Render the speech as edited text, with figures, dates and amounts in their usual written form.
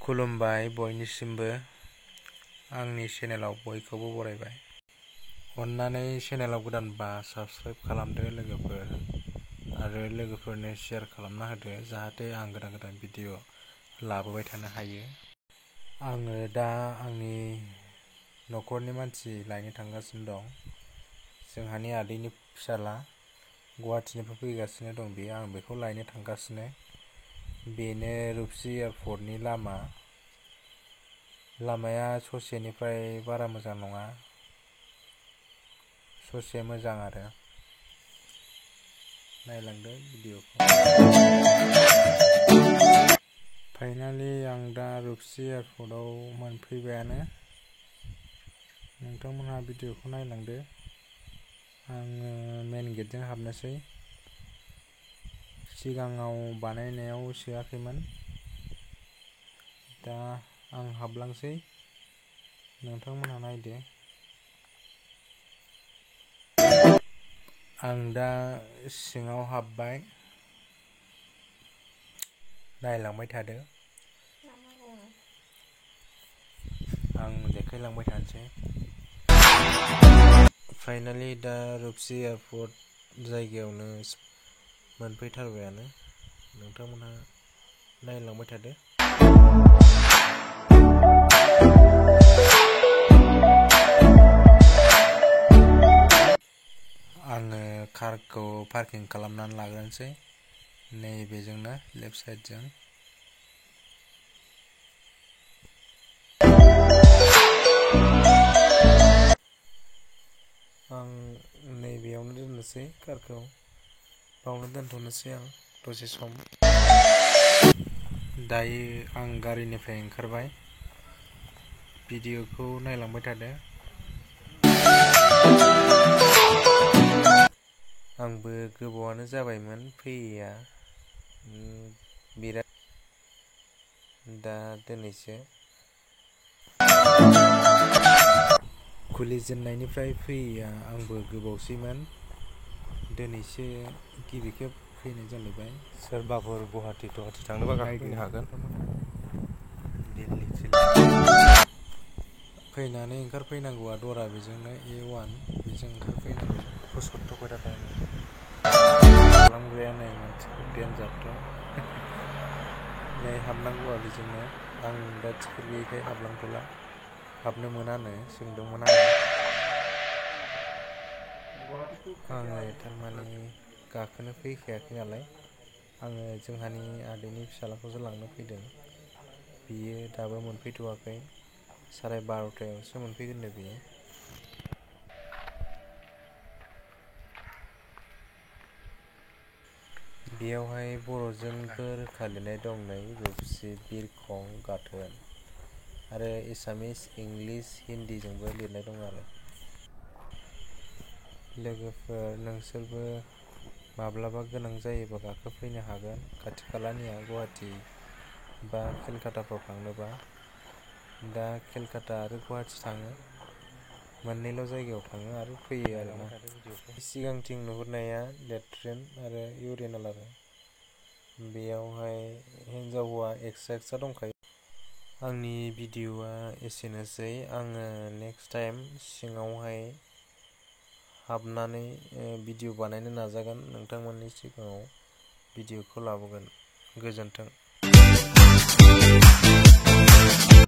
खुलुमबाय बयनिसिमबो आंनि चेनेलाव बयखौबो बरायबाय। अन्नानै चेनेलाव गोदानबा साबस्क्राइब खालामदो लोगोफोर आरो लोगोफोरनो शेयार खालामना होदो जाहाथे आं गोदान गोदान भिडिअ लाबोबाय थानो हायो। आङो दा आंनि न'खरनि मानसि लायनो थांगासिनो दं। जोंहानि आदैनि फिसाला गुवाहाटीनिफ्राय फैगासिनो दं बेयो, आं बेखौ लायनो थांगासिनो। बेनो रुपसि एयारपर्टनि लामाया ससेनिफ्राय बारा मोजां नङा, ससे मोजां आरो नायलांदो भिडिअखौ। फाइनालि आं दा रुपसि एयारपर्टआव मोनफैबायानो। नोंथांमोनहा भिडिअखौ नायलांदो। आङो मेन गेटजों हाबनोसै। सिगाङाव बानायनायाव सोआखैमोन, दा आं हाबलांसै। नोंथांमोनहा नायदो। आं दा सिङाव हाबबाय, नायलांबाय थादो। आं देखायलांबाय थानोसै। फाइनालि दा रुपसि एयारपर्ट जायगायावनो मोनफैथारबायानो। नोंथांमोनहा नायलांबाय थादो। आङो कारखौ पार्किं खालामनानै लाग्रोनोसै नैबेजोंनो लेफ्ट साइडजों। आं नैबेयावनो दोननोसै कारखौ, बावनो दोनथ'नोसै आं दसे सम। दायो आं गारिनिफ्राय ओंखारबाय। भिडिअखौ नायलांबाय थादो। आंबो गोबावानो जाबायमोन फैयैया, बिराद दा दिनैसो खुलिजेननायनिफ्राय फैयैया आंबो गोबावसैमोन, दिनैसो गिबि खेब फैनाय जालायबाय। सोरबाफोर गुवाहाटि थांनोबा फैनो हागोन। फैनानै ओंखारफैनांगौआ दरा बेजोंनो A1 बेजों ओंखारफैनांगौ। खालामग्राया नै मानसिखौ देनजारथ'। नै हाबनांगौआ बेजोंनो। आं दा टिकेट गैयैखाय हाबलांथ'ला, हाबनो मोनानो सोंदोंमोन आङो। आङो थारमाने गाखोनो फैखायाखै नालाय, आङो जोंहानि आदैनि फिसालाखौसो लांनो फैदों। बियो दाबो मोनफैथ'वाखै, 12:30 मोनफैगोननो बियो। बेयावहाय बर'जों रोखा लिरनाय दं नै रुपसि बिरखं गाथोन, आरो एसामिस, इंलिस, हिन्दीजोंबो लिरनाय दं आरो। लोगोफोर नोंसोरबो माब्लाबा गोनां जायोबा गाखोफैनो हागोन। खाथि खालानिया गुवाहाटि बा केलकाताफ्राव थांनोबा, दा केलकाता आरो गुवाहाटि थाङो, मोननैल' जायगायाव थाङो आरो फैयो आरोना। सिगांथिं नुहुरनाया लेट्रिन आरो इउरिनेल आरो बेयावहाय हिन्जाव हौवा एक्सट्रा दंखायो। आंनि भिडिअआ एसेनोसै। आङो नेक्स्ट टाइम सिङावहाय हाबनानै भिडिअ बानायनो नाजागोन, नोंथांमोननि सिगाङाव भिडिअखौ लाबोगोन। गोजोन्थों।